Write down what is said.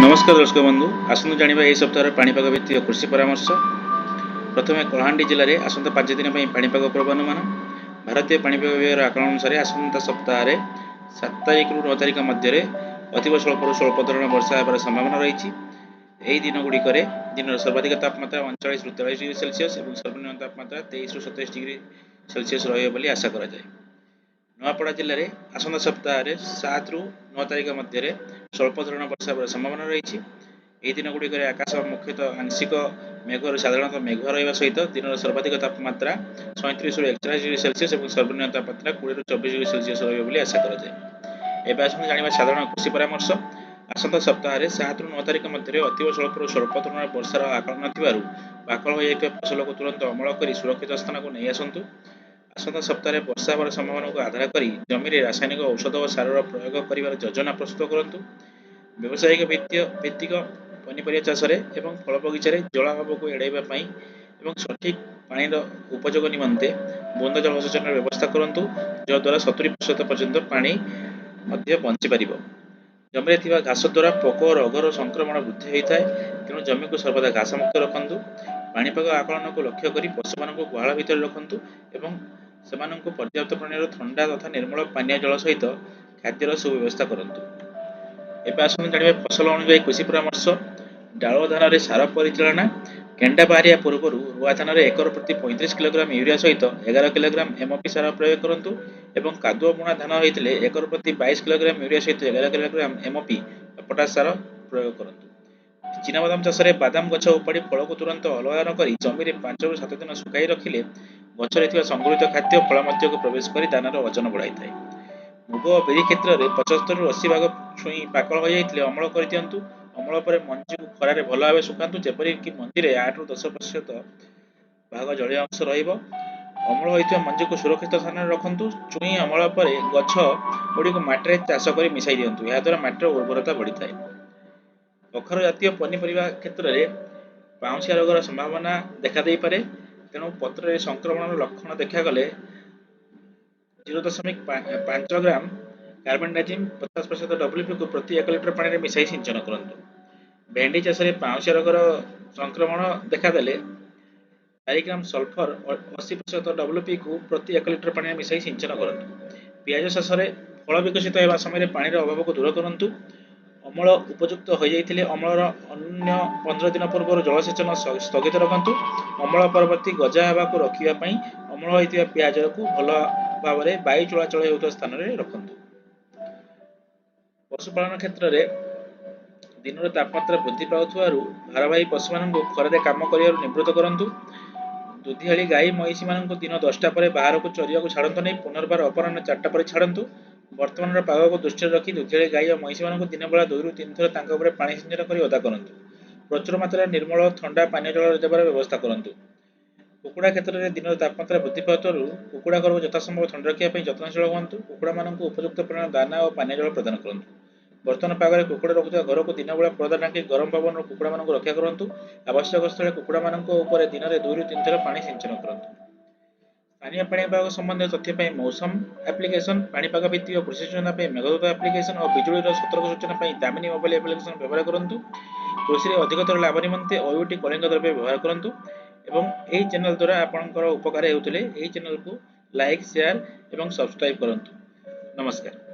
ନମସ୍କାର ଦର୍ଶକ ବନ୍ଧୁ, ଆସନ୍ତୁ ଜାଣିବା ଏହି ସପ୍ତାହର ପାଣିପାଗ ଭିତ୍ତିକ କୃଷି ପରାମର୍ଶ। ପ୍ରଥମେ କଳାହାଣ୍ଡି ଜିଲ୍ଲାରେ ଆସନ୍ତା 5 ଦିନ ପାଇଁ ପାଣିପାଗ ପୂର୍ବାନୁମାନ। ଭାରତୀୟ ପାଣିପାଗ ବିଭାଗର ଆକଳନ ଅନୁସାରେ ଆସନ୍ତା ସପ୍ତାହରେ 7 ତାରିଖରୁ 9 ତାରିଖ ମଧ୍ୟରେ ଅତିବ ସ୍ୱଳ୍ପରୁ ସ୍ୱଳ୍ପ ଧରଣର ବର୍ଷା ହେବାର ସମ୍ଭାବନା ରହିଛି। ଏହି ଦିନଗୁଡ଼ିକରେ ଦିନର ସର୍ବାଧିକ ତାପମାତ୍ରା 39ରୁ 43 ଡିଗ୍ରୀ ସେଲସିୟସ୍ ଏବଂ ସର୍ବନିମ୍ନ ତାପମାତ୍ରା 23ରୁ 27 ଡିଗ୍ରୀ ସେଲସିୟସ୍ ରହିବ ବୋଲି ଆଶା କରାଯାଏ। ନୂଆପଡ଼ା ଜିଲ୍ଲାରେ ଆସନ୍ତା ସପ୍ତାହରେ 7ରୁ 9 ତାରିଖ ମଧ୍ୟରେ ସ୍ୱଳ୍ପ ଧରଣର ବର୍ଷା ହେବାର ସମ୍ଭାବନା ରହିଛି। ଏହି ଦିନଗୁଡ଼ିକରେ ଆକାଶ ମୁଖ୍ୟତଃ ଆଂଶିକ ମେଘରୁ ସାଧାରଣତଃ ମେଘୁଆ ରହିବା ସହିତ ଦିନର ସର୍ବାଧିକ ତାପମାତ୍ରା 37ରୁ 41 ଡିଗ୍ରୀ ସେଲସିୟସ୍ ଏବଂ ସର୍ବନିମ୍ନ ତାପମାତ୍ରା 20ରୁ 24 ଡିଗ୍ରୀ ସେଲସିୟସ୍ ରହିବ ବୋଲି ଆଶା କରାଯାଏ। ଏବେ ଆସନ୍ତୁ ଜାଣିବା ସାଧାରଣ କୃଷି ପରାମର୍ଶ। ଆସନ୍ତା ସପ୍ତାହରେ 7ରୁ 9 ତାରିଖ ମଧ୍ୟରେ ଅତିବ ସ୍ୱଳ୍ପରୁ ସ୍ୱଳ୍ପ ଧରଣର ବର୍ଷାର ଆକଳନ ଥିବାରୁ ପାକଳ ହୋଇଯାଇଥିବା ଫସଲକୁ ତୁରନ୍ତ ଅମଳ କରି ସୁରକ୍ଷିତ ସ୍ଥାନକୁ ନେଇ ଆସନ୍ତୁ। ଆସନ୍ତା ସପ୍ତାହରେ ବର୍ଷା ହେବାର ସମ୍ଭାବନାକୁ ଆଧାର କରି ଜମିରେ ରାସାୟନିକ ଔଷଧ ଓ ସାରର ପ୍ରୟୋଗ କରିବାର ଯୋଜନା ପ୍ରସ୍ତୁତ କରନ୍ତୁ। ବ୍ୟବସାୟିକ ଭିତ୍ତିକ ପନିପରିବା ଚାଷରେ ଏବଂ ଫଳ ବଗିଚାରେ ଜଳାଭାବକୁ ଏଡ଼ାଇବା ପାଇଁ ଏବଂ ସଠିକ୍ ପାଣିର ଉପଯୋଗ ନିମନ୍ତେ ବୁନ୍ଦା ଜଳସେଚନର ବ୍ୟବସ୍ଥା କରନ୍ତୁ, ଯଦ୍ୱାରା 70% ପର୍ଯ୍ୟନ୍ତ ପାଣି ମଧ୍ୟ ବଞ୍ଚିପାରିବ। ଜମିରେ ଥିବା ଘାସ ଦ୍ୱାରା ପୋକ ଓ ରୋଗର ସଂକ୍ରମଣ ବୃଦ୍ଧି ହୋଇଥାଏ। ତେଣୁ ଜମିକୁ ସର୍ବଦା ଘାସମୁକ୍ତ ରଖନ୍ତୁ। ପାଣିପାଗ ଆକଳନକୁ ଲକ୍ଷ୍ୟ କରି ପଶୁମାନଙ୍କୁ ଗୁହାଳ ଭିତରେ ରଖନ୍ତୁ ଏବଂ ସେମାନଙ୍କୁ ପର୍ଯ୍ୟାପ୍ତ ପରିମାଣର ଥଣ୍ଡା ତଥା ନିର୍ମଳ ପାନୀୟ ଜଳ ସହିତ ଖାଦ୍ୟର ସୁବ୍ୟବସ୍ଥା କରନ୍ତୁ। ଏବେ ଆସନ୍ତୁ ଜାଣିବା ଫସଲ ଅନୁଯାୟୀ କୃଷି ପରାମର୍ଶ। ଡାଳୁଅ ଧାନରେ ସାର ପରିଚାଳନା। କେଣ୍ଡା ବାହାରିବା ପୂର୍ବରୁ ରୁଆ ଧାନରେ ଏକର ପ୍ରତି 35 କିଲୋଗ୍ରାମ ୟୁରିଆ ସହିତ 11 କିଲୋଗ୍ରାମ ଏମଓପି ସାର ପ୍ରୟୋଗ କରନ୍ତୁ ଏବଂ କାଦୁଅ ବୁଣା ଧାନ ହୋଇଥିଲେ ଏକର ପ୍ରତି 22 କିଲୋଗ୍ରାମ ୟୁରିଆ ସହିତ 11 କିଲୋଗ୍ରାମ ଏମଓପି ପଟାସ ସାର ପ୍ରୟୋଗ କରନ୍ତୁ। ଚିନାବାଦାମ ଚାଷରେ ବାଦାମ ଗଛ ଉପାଡ଼ି ଫଳକୁ ତୁରନ୍ତ ଅଲଗା ନ କରି ଜମିରେ 5ରୁ 7 ଦିନ ଶୁଖାଇ ରଖିଲେ ଗଛରେ ଥିବା ସଂଗୃହୀତ ଖାଦ୍ୟ ଫଳ ମଧ୍ୟକୁ ପ୍ରବେଶ କରି ଦାନାର ଓଜନ ବଢ଼ାଇଥାଏ। ମୁଗ ଓ ବିରି କ୍ଷେତ୍ରରେ 75ରୁ 80 ଭାଗ ଛୁଇଁ ପାକଳ ହୋଇଯାଇଥିଲେ ଅମଳ କରିଦିଅନ୍ତୁ। ଅମଳ ପରେ ମଞ୍ଜିକୁ ଖରାରେ ଭଲ ଭାବେ ଶୁଖାନ୍ତୁ, ଯେପରିକି ମଞ୍ଜିରେ 8ରୁ 10% ଭାଗ ଜଳୀୟ ଅଂଶ ରହିବ। ଅମଳ ହୋଇଥିବା ମଞ୍ଜିକୁ ସୁରକ୍ଷିତ ସ୍ଥାନରେ ରଖନ୍ତୁ। ଛୁଇଁ ଅମଳ ପରେ ଗଛ ଗୁଡ଼ିକୁ ମାଟିରେ ଚାଷ କରି ମିଶାଇ ଦିଅନ୍ତୁ। ଏହାଦ୍ୱାରା ମାଟିର ଉର୍ବରତା ବଢ଼ିଥାଏ। କଖାରୁ ଜାତୀୟ ପନିପରିବା କ୍ଷେତ୍ରରେ ପାଉଁଶିଆ ରୋଗର ସମ୍ଭାବନା ଦେଖାଦେଇପାରେ। ତେଣୁ ପତ୍ରରେ ସଂକ୍ରମଣର ଲକ୍ଷଣ ଦେଖାଗଲେ 0.5 ଗ୍ରାମ କାର୍ବନଡାଜିମ୍ 50% ଡବ୍ଲ୍ୟୁପିକୁ ପ୍ରତି 1 ଲିଟର ପାଣିରେ ମିଶାଇ ସିଞ୍ଚନ କରନ୍ତୁ। ଭେଣ୍ଡି ଚାଷରେ ପାଉଁଶିଆ ରୋଗର ସଂକ୍ରମଣ ଦେଖାଦେଲେ 4 ଗ୍ରାମ ସଲଫର 80% ଡବ୍ଲ୍ୟୁପିକୁ ପ୍ରତି 1 ଲିଟର ପାଣିରେ ମିଶାଇ ସିଞ୍ଚନ କରନ୍ତୁ। ପିଆଜ ଚାଷରେ ଫଳ ବିକଶିତ ହେବା ସମୟରେ ପାଣିର ଅଭାବକୁ ଦୂର କରନ୍ତୁ। ଅମଳ ଉପଯୁକ୍ତ ହୋଇଯାଇଥିଲେ ଅମଳର ଅନ୍ୟ 15 ଦିନ ପୂର୍ବରୁ ଜଳସେଚନ ସ୍ଥଗିତ ରଖନ୍ତୁ। ଅମଳ ପରବର୍ତ୍ତୀ ଗଜା ହେବାକୁ ରୋକିବା ପାଇଁ ଅମଳ ହୋଇଥିବା ପିଆଜକୁ ଭଲ ଭାବରେ ବାୟୁ ଚଳାଚଳ ହେଉଥିବା ସ୍ଥାନରେ ରଖନ୍ତୁ। ପଶୁପାଳନ କ୍ଷେତ୍ରରେ ଦିନର ତାପମାତ୍ରା ବୃଦ୍ଧି ପାଉଥିବାରୁ ଭାରବାହୀ ପଶୁମାନଙ୍କୁ ଖରାରେ କାମ କରିବାରୁ ନିବୃତ୍ତ କରନ୍ତୁ। ଦୁଧିଆଳି ଗାଈ ମଇଁଷିମାନଙ୍କୁ ଦିନ 10ଟା ପରେ ବାହାରକୁ ଚରିବାକୁ ଛାଡ଼ନ୍ତୁ ନାହିଁ। ପୁନର୍ବାର ଅପରାହ୍ନ 4ଟା ପରେ ଛାଡ଼ନ୍ତୁ। ବର୍ତ୍ତମାନର ପାଗକୁ ଦୃଷ୍ଟିରେ ରଖି ଦୁଧିଆଳି ଗାଈ ଓ ମଇଁଷିମାନଙ୍କୁ ଦିନବେଳା ଦୁଇରୁ ତିନି ଥର ତାଙ୍କ ଉପରେ ପାଣି ସିଞ୍ଚନ କରି ଓଦା କରନ୍ତୁ। ପ୍ରଚୁର ମାତ୍ରାରେ ନିର୍ମଳ ଥଣ୍ଡା ପାନୀୟ ଜଳ ଦେବାର ବ୍ୟବସ୍ଥା କରନ୍ତୁ। କୁକୁଡ଼ା କ୍ଷେତ୍ରରେ ଦିନର ତାପମାତ୍ରା ବୃଦ୍ଧି ପାଉଥିବାରୁ କୁକୁଡ଼ା ଘରକୁ ଯଥାସମ୍ଭବ ଥଣ୍ଡା ରଖିବା ପାଇଁ ଯତ୍ନଶୀଳ ହୁଅନ୍ତୁ। କୁକୁଡ଼ାମାନଙ୍କୁ ଉପଯୁକ୍ତ ପରିମାଣ ଦାନା ଓ ପାନୀୟ ଜଳ ପ୍ରଦାନ କରନ୍ତୁ। ବର୍ତ୍ତମାନ ପାଗରେ କୁକୁଡ଼ା ରଖୁଥିବା ଘରକୁ ଦିନବେଳା ପରଦା ଢାଙ୍କି ଗରମ ପବନରୁ କୁକୁଡ଼ାମାନଙ୍କୁ ରକ୍ଷା କରନ୍ତୁ। ଆବଶ୍ୟକ ସ୍ଥଳେ କୁକୁଡ଼ାମାନଙ୍କ ଉପରେ ଦିନରେ ଦୁଇରୁ ତିନି ଥର ପାଣି ସିଞ୍ଚନ କରନ୍ତୁ। ସ୍ଥାନୀୟ ପାଣିପାଗ ସମ୍ବନ୍ଧୀୟ ତଥ୍ୟ ପାଇଁ ମୌସମ ଆପ୍ଲିକେସନ, ପାଣିପାଗ ଭିତ୍ତିକ କୃଷି ସୂଚନା ପାଇଁ ମେଘଦୂତ ଆପ୍ଲିକେସନ ଓ ବିଜୁଳିର ସତର୍କ ସୂଚନା ପାଇଁ ଦାମିନୀ ମୋବାଇଲ ଆପ୍ଲିକେସନ ବ୍ୟବହାର କରନ୍ତୁ। କୃଷିରେ ଅଧିକତର ଲାଭ ନିମନ୍ତେ ଓୟୁଏଟି କଳିଙ୍ଗ ଦ୍ରବ୍ୟ ବ୍ୟବହାର କରନ୍ତୁ ଏବଂ ଏହି ଚ୍ୟାନେଲ ଦ୍ୱାରା ଆପଣଙ୍କର ଉପକାର ହେଉଥିଲେ ଏହି ଚ୍ୟାନେଲକୁ ଲାଇକ୍, ସେୟାର ଏବଂ ସବସ୍କ୍ରାଇବ କରନ୍ତୁ। ନମସ୍କାର।